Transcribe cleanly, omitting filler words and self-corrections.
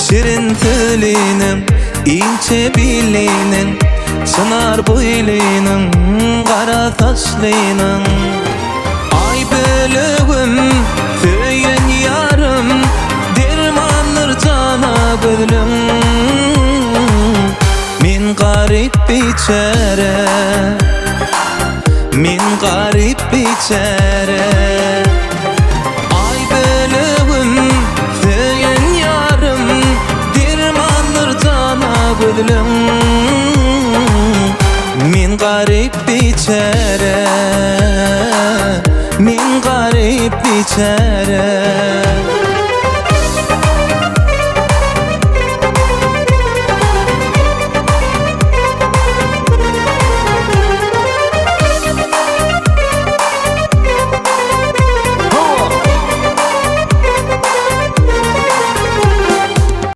Şirin sözliniň, inçe biliniň, Çynar boýlynyň, gara saçlynyň. Aý bölegim, söýen ýarym, Dermandyr jana gözlüň. Men garyp biçäre, Men garyp biçäre. Aý bölegim, söýen ýarym, Dermandyr jana gözlüň. Men garyp biçäre, Men garyp biçäre.